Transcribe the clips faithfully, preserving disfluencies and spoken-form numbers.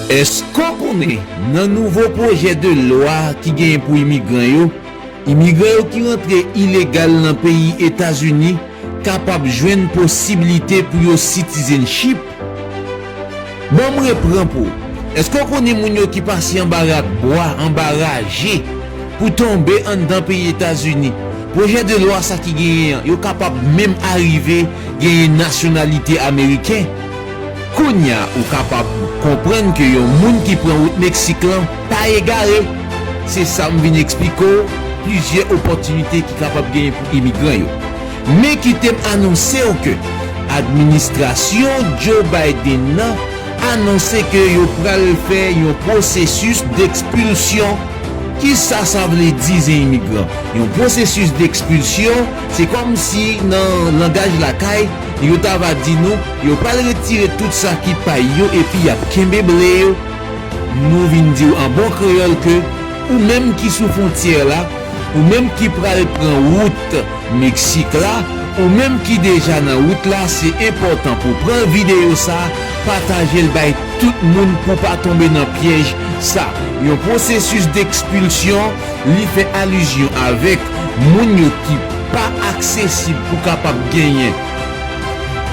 Èske w konnen, nan nouvo pwojè de lwa ki genyen pou imigran yo, imigran yo ki rantre ilegal nan peyi Etazini kapab jwenn posiblite pou yo citizenship? Ban m repran pou w. Èske w konnen moun yo ki pase anba rak bwa, anba raje, pou tonbe anndan peyi Etazini, pwojè de lwa sa ki genyen an, yo kapab menm arive genyen nasyonalite ameriken? Kounye a, ou kapab konprann ke yon moun ki pran wout Meksik lan pa egare. Se sa m vin eksplike w, plizyè opòtinite ki kapab genyen pou imigran yo. Men kite m anonse w ke administrasyon Joe Biden nan anonse ke yo pral fè yon pwosesis dekspilsyon. Kisa sa vle di, zen imigran? Yon pwosesis dekspilsyon, se kòmsi nan langaj lakay, yo ta va di nou, yo pral retire tout sa ki pa yo epi y ap kenbe ble yo. Nou vin di w an bon kreyòl ke ou menm ki sou fwontyè la, ou menm ki pral pran wout Meksik la, ou menm ki deja nan wout la, se enpòtan pou w pran videyo sa, pataje l bay tout moun pou w pa tonbe nan pyèj sa. Yon pwosesis dekspilsyon, li fè alizyon avèk moun yo ki pa aksesib pou kapab genyen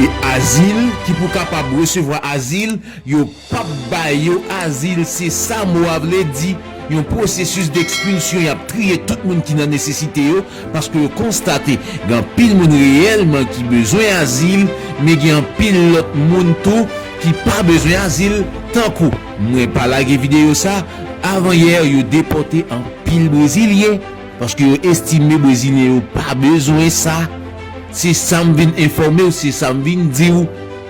e azil, ki pou kapab resevwa azil, yo p ap ba yo azil, se sa mo a vle di, yon pwosesis dekspilsyon, y ap triye tout moun ki nan nesesite yo, paske yo konstate gen anpil moun reyèlman ki bezwen azil, men gen anpil lòt moun tou ki pa bezwen azil, tankou mwen pa lage videyo sa, avan yè yo depòte anpil brezilyen, paske yo estime brezilyen yo pa bezwen sa. Se sa m vin enfòme w, se sa m vin di w.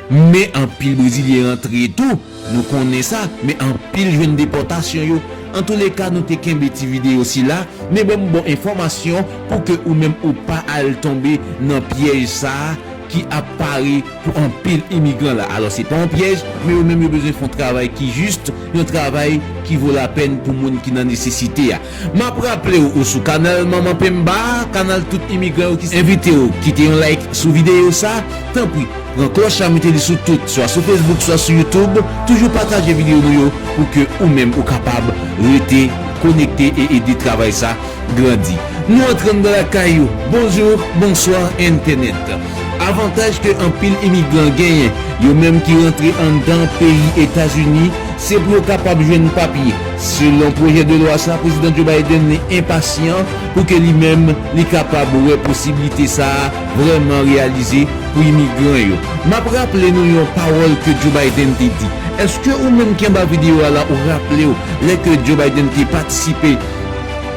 Men anpil brezilyen rantre tou, nou konnen sa, men anpil jwenn depòtasyon yo. Antouleka, nou te kenbe ti videyo sila, men ban m ba w enfòmasyon pou ke ou menm ou pa al tonbe nan pyèj sa a ki ap pare pou anpil imigran la. Alò, se pa yon pyèj, men yo menm yo bezwen fè yon travay ki jis, yon travay ki vo lapèn pou moun ki nan nesesite a. M ap raple w, ou sou kanal Manman Pemba, kanal tout imigran yo ki envite w kite yon like sou videyo sa. Tanpri, pran klòch la, mete li sou tout, swa sou Facebook, swa sou YouTube. Toujou pataje videyo nou yo pou ke ou menm ou kapab rete konekte e ede travay sa grandi. Nou antre anndan lakay ou. Bonjou, bonswa, entènèt. Avantaj ke anpil imigran genyen, yo menm ki rantre anndan peyi Etazini, se pou yo kapab jwenn papye. Selon pwojè de lwa sa, Prezidan Joe Biden li enpasyan pou ke li menm li kapab wè posiblite sa a vrèman reyalize pou imigran yo. M ap raple nou yon pawòl ke Joe Biden te di. Èske ou menm ki anba videyo a la, ou raple w lè ke Joe Biden te patisipe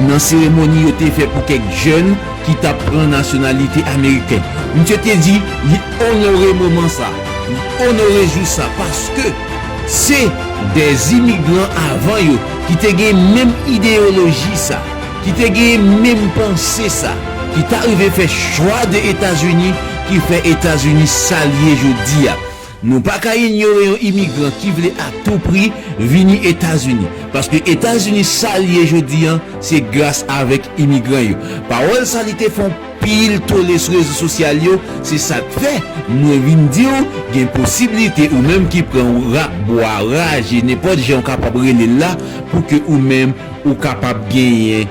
nan seremoni yo te fè pou kèk jèn ki t ap pran nasyonalite ameriken? Misye te di li onore moman sa, li onore jou sa, paske se dè imigran avan yo ki te gen menm ideyoloji sa, ki te gen menm panse sa, ki ta rive fè chwa de Etazini, ki fè Etazini sa l ye jodi a. Nou pa ka inyore yon imigran ki vle a tou pri vini Etazini, paske Etazini sa l ye jodi a, se gras avèk imigran yo. Pawòl sa li te fè yon pil tole sou rezo sosyal yo, se sa k fè mwen vin di w, gen posiblite ou menm ki pran rak bwa, raje, nenpòt jan w kapab rele l la, pou ke ou menm ou kapab genyen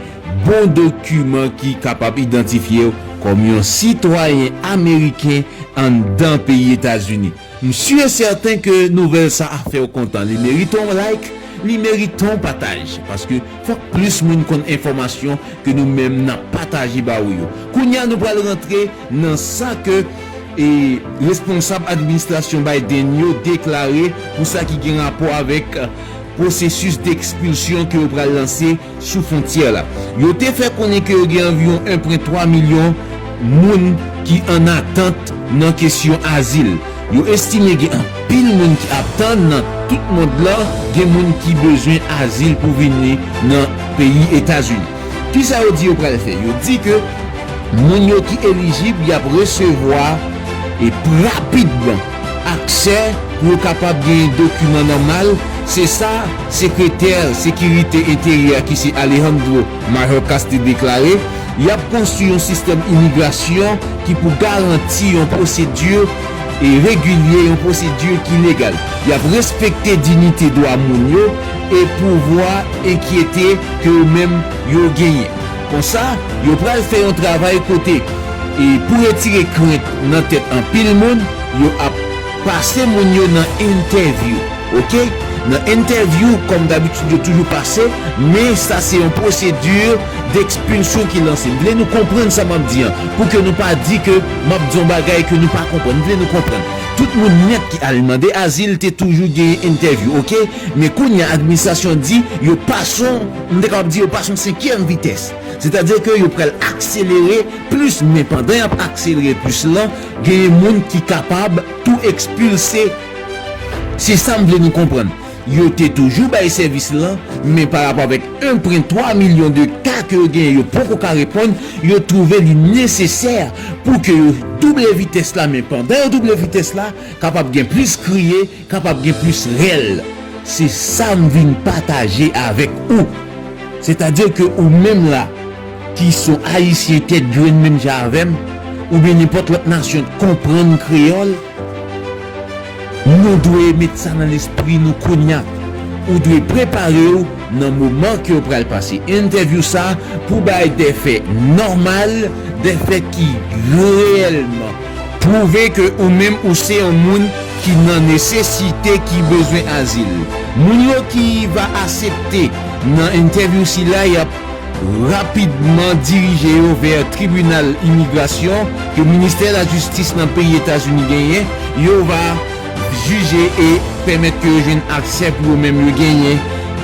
bon dokiman ki kapab idantifye w kòm yon sitwayen ameriken anndan peyi Etazini. M si e sèten ke nouvèl sa a fè w kontan. Li merite yon like, li merite yon pataj, paske fòk plis moun konn enfòmasyon ke nou menm n ap pataje ba ou yo. Kounye a, nou pral rantre nan sa ke, e, responsab administrasyon Biden yo deklare pou sa ki gen rapò avèk, e, pwosesis dekspilsyon ke yo pral lanse sou fwontyè la. Yo te fè konnen ke yo gen anviwon en pwen twa milyon moun ki an atant nan kesyon azil. Yo estime gen anpil moun ki ap tann nan tout mond lan, gen moun ki bezwen azil pou vini nan peyi Etazini. Kisa yo di yo pral fè? Yo di ke moun yo ki elijib, y ap resevwa e rapidman aksè pou yo kapab genyen dokiman nòmal. Se sa Sekretè Sekirite Enteryè a ki se Alejandro Mayorkas te deklare. Y ap konstwi yon sistèm imigrasyon ki pou garanti yon pwosedi e regilye, yon pwosedi ki legal. Y ap respekte diyite dwa moun yo e pouvwa enkyete ke yo menm yo genyen. Konsa, yo pral fè yon travay kote, e pou retire krent nan tèt anpil moun, yo ap pase moun yo nan entèvyou. Oke? Nan entèvyou, kòm dabitid, yo toujou pase, men sa se yon pwosedi dekspilsyon ki lanse. M vle nou konprann sa m ap di an, pou ke nou pa di ke m ap di yon bagay ke nou pa konprann. M vle nou konprann. Tout moun nèt ki al mande azil te toujou genyen entèvyou, oke? Men kounye a, administrasyon di yo pase, m te kapab di yo pase yon senkyèm vitès. Sètadi ke yo pral akselere plis, men pandan y ap akselere plis lan, genyen moun ki kapab tou ekspilse. Se sa m vle nou konprann. Yo te toujou bay sèvis lan, men pa rapò avèk en pwen twa milyon de ka ke yo genyen, yo poko ka reponn, yo twouve li nesesè pou ke yo double vitès la, men pandan yo double vitès la, kapab gen plis kriye, kapab gen plis rèl. Se sa m vin pataje avèk ou. Sètadi ke ou menm la, ki se yon Ayisyen tèt grenn menm jan avè m, oubyen nenpòt lòt nasyon k konprann kreyòl, nou dwe met sa nan lespri nou kounye a. Ou dwe prepare w nan moman ke w pral pase entèvyou sa pou bay de fè nòmal, de fè ki reyèlman pwouve ke ou menm ou se yon moun ki nan nesesite, ki bezwen azil. Moun yo ki va aksepte nan entèvyou sila, y ap rapidman dirije yo vè tribinal imigrasyon ke Ministè Lajistis nan peyi Etazini genyen. Yo va jije e pèmèt ke yo jwenn aksè pou yo menm yo genyen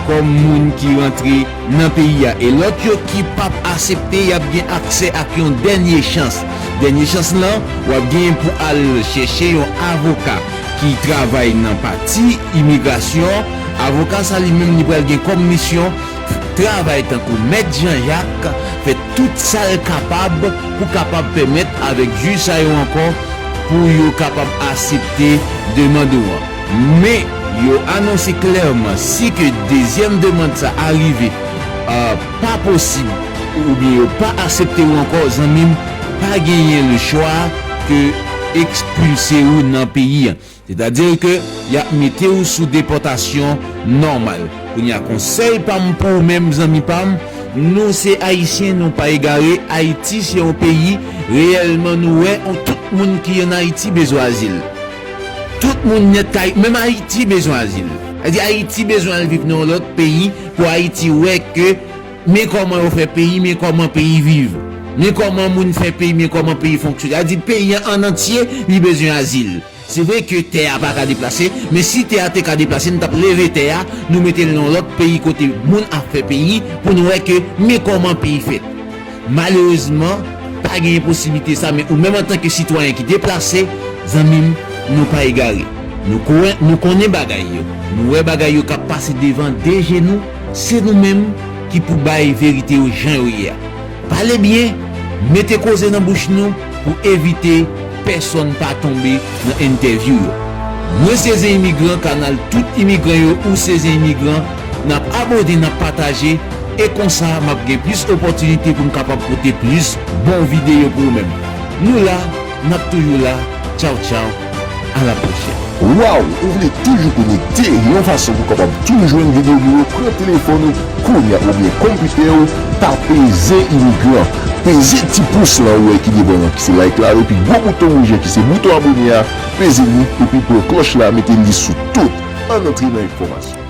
kòm moun ki rantre nan peyi a. E lòt yo ki p ap aksepte, y ap gen aksè ak yon dènye chans. Dènye chans lan, w ap genyen pou al chèche yon avoka ki travay nan pati imigrasyon. Avoka sa li menm li pral gen kòm misyon travay tankou mèt Jan Jak, fè tout sa l kapab pou kapab pèmèt avèk jij sa yo ankò pou yo kapab aksepte demann ou an. Men, yo anonse klèman si ke dezyèm demann sa a rive, a, pa posib oubyen yo pa aksepte ou ankò, zanmi m, pa genyen lechwa ke ekspilse ou nan peyi an. Sètadi ke y ap mete w sou depòtasyon nòmal. Kounye a, konsèy pa m pou ou menm, zanmi pa m, nou se Ayisyen, nou pa egare. Ayiti se yon peyi, reyèlman, nou wè, on, tout moun ki ann Ayiti bezwen azil. Tout moun nèt k Ayi-, menm Ayiti bezwen azil. Sètadi Ayiti bezwen al viv nan yon lòt peyi pou Ayiti wè ke men kòman yo fè peyi, men kòman peyi viv. Men kòman moun fè peyi, men kòman peyi fonksyone. Sètadi peyi an an antye, li bezwen azil. Se vre ke tè a pa ka deplase, men si tè a te ka deplase, nou t ap leve tè a, nou mete l nan yon lòt peyi kote moun ap fè peyi, pou nou wè ke men kòman peyi fèt. Malerezman, pa genyen posiblite sa, men ou menm antanke sitwayen ki deplase, zanmi m, nou pa egare. Nou konnen, nou konnen bagay yo. Nou wè bagay yo k ap pase devan de je nou, se nou menm ki pou bay verite yo jan yo ye a. Pale byen, mete koze nan bouch nou pou evite pèsonn pa tonbe nan entèvyou yo. Mwen se Zen Imigran, kanal tout imigran yo, ou se Zen Imigran, n ap abòne, n ap pataje, e konsa m ap gen plis opòtinite pou m kapab pote plis bon videyo pou ou menm. Nou la, n ap toujou la. Tchaw, tchaw. A la pwochèn. Waw, ou vle toujou konekte yon fason pou w kapab toujou jwenn videyo nou yo? Pran telefòn ou kounye a oubyen konpitè w, tape Zen Imigran. Peze ti pous lan ou wè ki devan an ki se like la, epi gwo bouton wouj an ki se bouton abòne a, peze li, epi pran klòch la, mete li sou tout. Ann antre nan enfòmasyon.